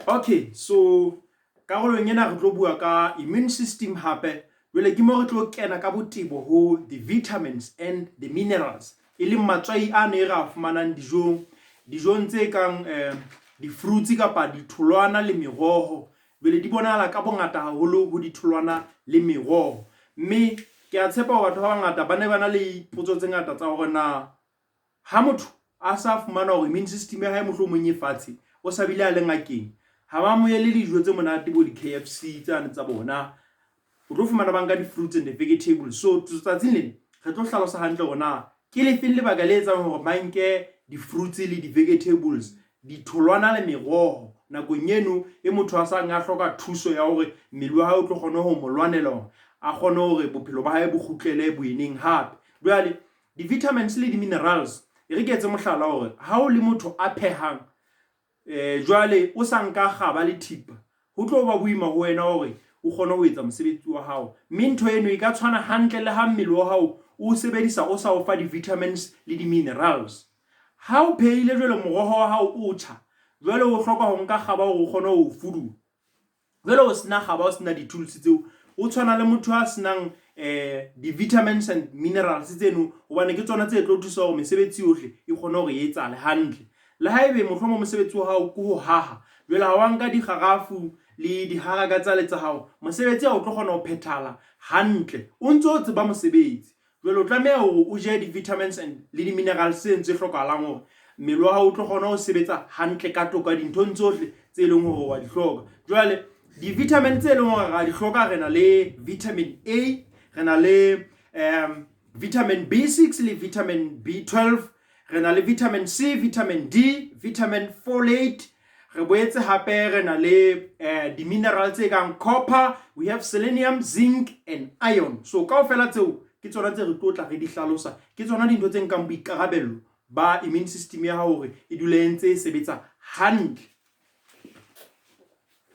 Okay, so karolong ena re tlo bua ka immune system hape. Jwale ke mo re tlo kena ka botebo ho the vitamins and the minerals, e leng matswai a ne re a fumanang dijong, dijong tse kang di-fruits kapa ditholwana le meroho. Jwale di bonahala ka bongata haholo ho ditholwana le meroho. Mme ke a tshepa hore batho ba bangata ba ne ba na le potso tse ngata tsa hore na ha motho a sa fumana hore immune system ya hae mohlomong e fatshe, o sa bile a le ngakeng, ha ba amohele dijo tse monate bo di-K_F_C tsane tsa bona, o tlo fumana ba nka di-fruits and the vegetables. So tsatsing lena re tlo hlalosa hantle hore na ke lefeng lebaka le etsang hore ba nke di-fruits le di-vegetables, ditholwana le meroho nakong eno e motho a sang a hloka thuso ya hore mmele wa hae o tlo kgone ho mo lwanela hore a kgone hore bophelo ba hae bo kgutlele boeneng hape. Jwale di-vitamins le di-minerals, e re ke etse mohlala hore ha o le motho a phehang jwale o sa nka kgaba le thipa, ho tlo ba boima ho wena hore o kgone ho etsa mosebetsi wa hao. Mme ntho eno e ka tshwana hantle le ha mmele wa hao o sebedisa o sa o fa di-vitamins le di-minerals. Ha o phehile jwale moroho wa hao o tjha, jwale o hloka ho nka kgaba hore o kgone ho o fuduwa. Jwale o sena kgaba, o sena di-tools tseo, o tshwana le motho a senang di-vitamins and minerals tseno, hobane ke tsona tse tlo thusa hore mesebetsi yohle e kgone hore e etsahale hantle. Le haebe mohlomong mosebetsi wa hao ke ho haha, jwale ha wa nka dikgarafu le diharaka tsale tsa hao, mosebetsi ha o tlo kgona ho phethahala hantle o ntso o tseba mosebetsi. Jwale o tlameha hore o je di-vitamins and le di-minerals tseno tse hlokahalang hore mmele wa hao o tlo kgona ho sebetsa hantle ka toka dinthong tsohle tse leng hore wa di hloka. Jwale di-vitamin tse leng hore ra di hloka, re na le vitamin A, re na le vitamin B6 le vitamin B12, re na le vitamin C, vitamin D, vitamin folate. Re boetse hape re na le di-mineral tse kang copper, we have selenium, zinc and iron. So kaofela tseo ke tsona tse re tlo tla re di hlalosa, ke tsona dintho tse nkang boikarabello ba immune system ya hao hore e dule e ntse e sebetsa hantle.